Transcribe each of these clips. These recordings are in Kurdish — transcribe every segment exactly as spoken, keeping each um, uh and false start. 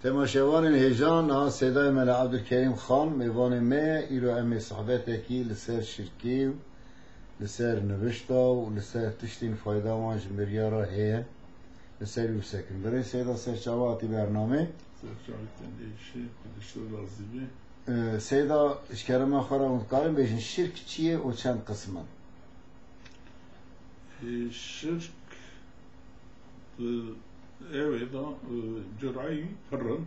Temaşevanên hêja, niha Sêdayê Mela Ebdulkerîm Xan mêvanê me ye. Îro em ê sohbetekî li ser şirkê û li ser nivişta û li ser tiştên fayda wan ji miriya re heye, li ser wî bisekin. Birê Sêda, ser çava hatî bernamê. Ser çavê te neyşe, Xwedê ji te razî be. Ee, Sêda, ji kerema xwe re hûn dikarin bêjin, şirk çi ye û çend qism in? Ê, şirk, e, ew ê da, e, cureyî pir in.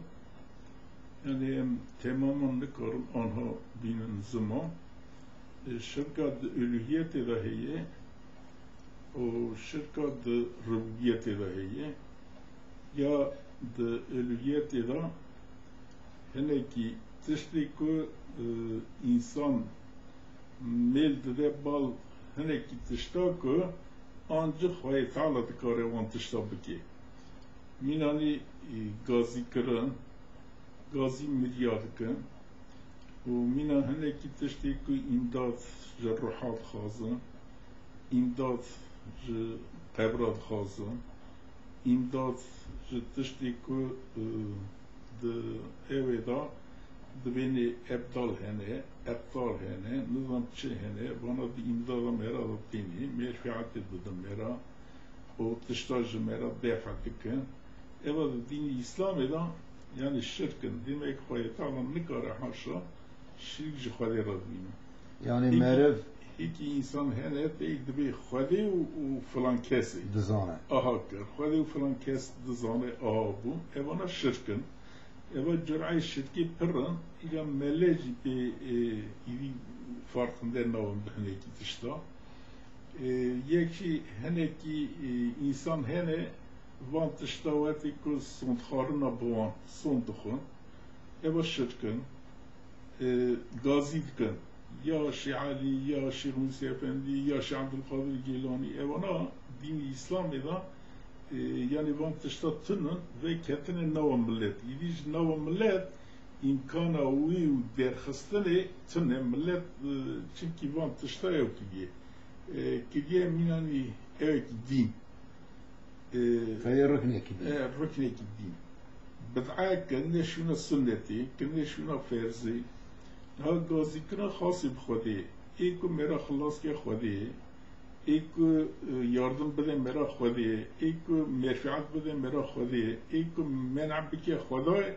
Yanî em temaman nikarin anha bînin ziman. Ê, şirka di uluhiyetê de heye û şirka di rububiyetê de heye. Ya di uluhiyetê de hinekî tiştê ku, e, însan mêl dide bal hinekî tişta ku ancik Xwedê Teala dikare wan tişta bike. Mînanî, e, gazîkirin, gazî mirya dikin û mîna hinekî tiştê ku îmdad ji ruha dixwazin, îmdad ji qebra dixwazin, îmdad ji tiştê ku, e, di ewê de dibênê ebdal hene, ebtal hene, nizam çi hene, vana di îmdada me re de tênê, menfeetê didin me re, û tişta ji me re def dikin. Eva di dînî Îslamê de, yanî şirk in. Demek Xwedê Teala nikare haşa şirk ji Xwedê re bibîne. Yanî Hikî, meriv hikî însan hene, pêk dibê Xwedê û, û filan kesê dizane. Aha kir. Xwedê û filan kes dizane, aha bû. Evana şirk in. Eva cureyê şirkê pir in. Îca mele jî pê, e, îdî farqinde nabin bi hinekî tişta. E, yek jî hinekî, e, însan hene, van tişta wetê ku sondxwarina bi wan sond dixwin. Eva şirk in. E, gazî dikin. Ya Şî Elî, ya Şî Musî Efendî, ya Şî Ebdulqadir Gêlanî, evana dînî Îslamê de, e, yanî van tişta tune ve ketine nava milet. Îdî ji nava milet îmkana wî û derxistinê tune. Milet, e, çimkî van tişta ew kiriye. E, kiriye mînanî ewekî dîn. E, Xeyê ruknekî dîn. E, ruknekî dîn. Bid'e kirine şûna sunnetê, kirine şûna ferzê. Niha gazîkirina xasê bi Xwedê. Ê ku me re xilas ke Xwedê. Ê ku, e, yardim bide me re Xwedê. Ê ku menfeet bide me re Xwedê. Ê ku men'a bike Xwedê.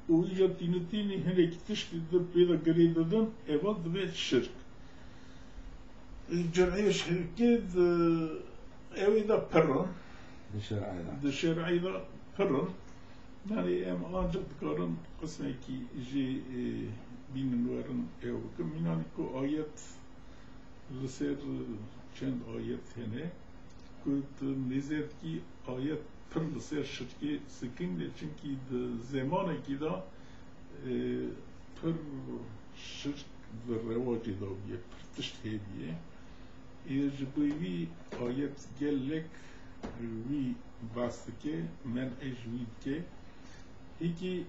Û îca tînitînî hinekî tiştî di pê de girê didin, eva dibe şirk. Cureyê şirkê di ewê de pir in. Di şer'ê de. Di şer'ê de pir in. Yanî em ancak dikarin qismekî jê, e, bînin werin ew bikin. Mînanî ku ayet li ser, e, çend ayet hene ku tu nêzerkî ayet pir li ser şirkê sikîn de, çimkî di zemanekî de, e, pir şirk di rewacê de bûye, pir tişt hêbûye. Ê ji bo wî ayet gelek wî behs dike, men'ê ji wî dike. Hikî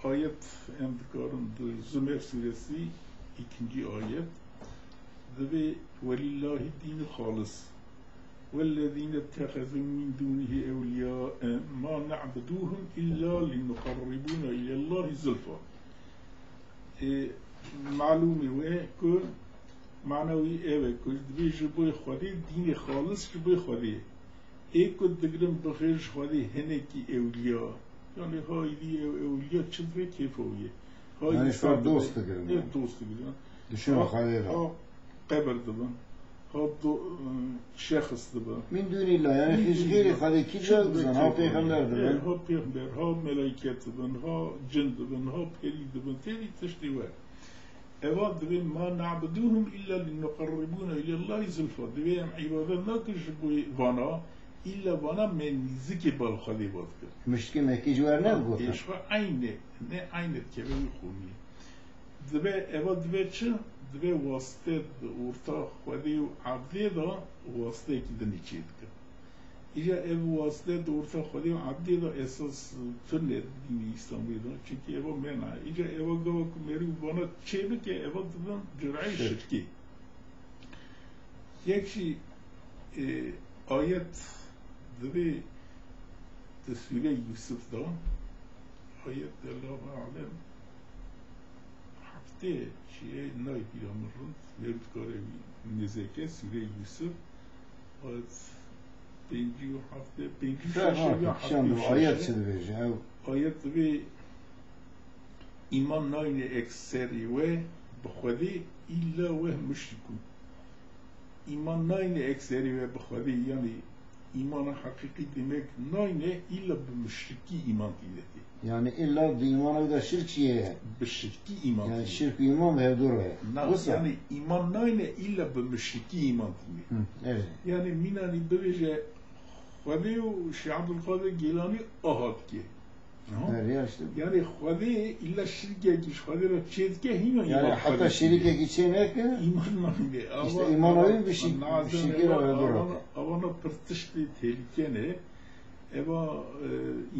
ayet em dikarin di Zumer sûresî, îkincî ayet, divê welîllahî dînî xalis. والذين اتخذوا من دونه أولياء ما نعبدوهم إلا ليقربونا إلى الله زلفى. Ê, malûmî wê ku mana wî ew e ku divê ji bo Xwedê, dînê xalis ji bo Xwedê. Ê ku digirin bixêr ji Xwedê hinekî ewliya. Yanî ha îdî ew ewliya çi divê kêfa wî ye. Ha Yanî însan sar dost dibe, digirin. Ê, dost digirin. Dişûna Ha, Xwedê de. ha qebir dibin. Ha do-, şexs dibin. Min dûnî la, yanî Min hîç dûnî xêrî la. Xwedê kî Çi dibin, dibin, ha çi pêxember dibin. Ê, ha pêxember, ha melekît dibin, ha cin dibin, ha perî dibin. Têdî tiştî we. Eva divê ma na'buduhum illa linuqarribuna ilallahi zulfa. Divê em îbadet nakin ji bo vana, îlla vana me nîzikê bal Xwedê vat kir. Miştkê me kî ji wer ne Ha, gotin. Êşxa eyne, ne eyne keve wî xûnî. Dibe, eva dibe çi? Dibe wasite di orta Xwedê û ebdê de wasiteyekî dinî çê dike. Îca ev wasite di orta Xwedê û ebdê de esas tune dînî Îslamê de. Çimkî eva mena. Îca eva gava ku merî vana çê bike, eva dibin cureyê Şirk. şirkê. Yek jî, e, ayet divê di sûreyê Yûsif de, Ayet, Allahu alem, heftê şiye nayê pîra min rind, meriv dikare wî nêzeke, Sûreyê Yûsif, ayet pêncî û heftê, pêncî û şeş ya, heftê û şeş. Ayet çi dibêje? Ew ayet dibê, îman nayne ek serê we bi Xwedê, îlla we muşrikûn. Îman nayne ek serê we bi Xwedê, yanî îmana heqîqî demek nayne îlla bi muşrikî îman tîne tê. Yanî îlla di îmana wî de şirk jî heye. Bi şirkî îman tîne. Yanî şirk û îman bi hevdu re ye. Na, wisa, yanî îman nayne îlla bi muşrikî îman tîne. Hı, evet. Yanî mînanî bibêje Xwedê û Şêx Ebdulqadir Gêlanî aha dike. Aha. Her ya işte. Yanî Xwedê îlla şirkekî ji Xwedê re çêdike, hîna, yanî îman heta Xwedê şirkekî çêneke, îman nayne. İşte îmana wî bi şirk-, bi şirkê re hevdu re. Avana, avana pir tiştê tehlîke ne. Eva, e,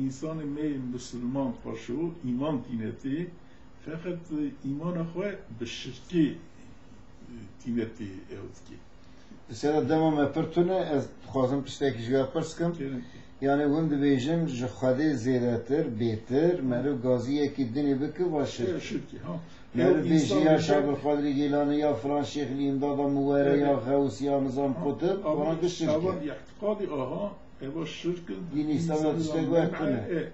însanê me yê misilman paşo îman tîne tê, feqet, e, îmana xwe bi şirkê, e, tîne tê ew dike. Mesela dema me pir tune, ez dixwazim tiştekî ji we pirs kim. Gelin. Yanî hûn dibêjin, ji Xwedê zêdetir, bêtir, meriv gaziyekî dinê bike, va şirk. Şirkî, ha. Meriv bêje ya Şêx Ebdulqadirî Gêlanî, ya filan şêx li îmdada min were, ya xews, ya nizam qutib, vana ki şirk e. Ev îtiqadî aha, eva şirk in. Dînê Îslamê tiştek wek tune. E,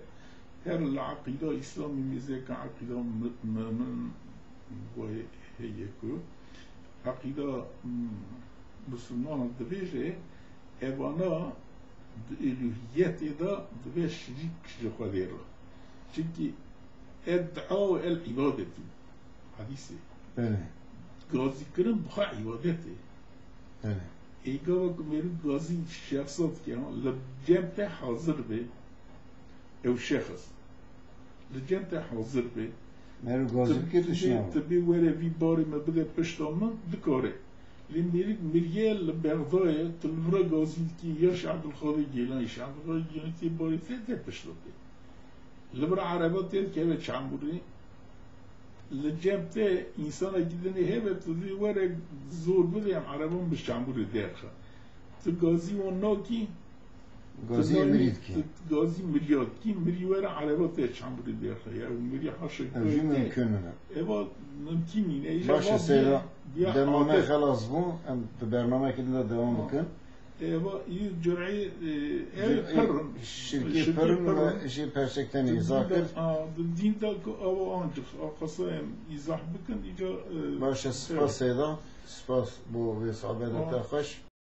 her li eqîda Îslamî mêzeke eqîda mi-, mi-, min wayê heye ku eqîda, mm, misilmanan dibêje, evana di uluhiyetê de dibe şirîk ji Xwedê re. Çimkî eddua el îbadetî. Hadîsê. Belê. Gazîkirin bi xwe îbadet e. Belê. Ê gava ku meriv gazî şexsa dike, ha, li cem te hazir be, ew şexs li cem te hazir be. Meriv gazî bike, tu şinawe. Tu bê were vî barê me bide pişta min, dikare. Lê meriv miriye li Bexdayê, tu li vira gazî dikî, ya Şêx Ebdulqadir Gêlanî, Şêx Ebdulqadir Gêlanî tê barê te, te pişta te. Li vir ereba tê dikeve çamurê. Li cem te însanekî dinê hebe, tu dê were zor bide, em ereban bi çamurê derxe. Tu gazî wan nakî, tu gazî nakî, mirî dikî. Tu gazî miriya dikî, mirî were ereba te çamurê derxe. Ya mirî haşa. Ev jî mümkün nîne. Eva mümkün nîne. Baş e, Seyda, dema me xelas bû, em di bernameyekî din de dewam bikin. Eva, î cureyê, e, ev pir in. Şirkê pir in ve jê perçek tenê îzah kir. Di dîn de ku ew ancik aqasa em îzah bikin, îca, e, baş e, spas Seyda, spas bo vê sohbeta te xweş.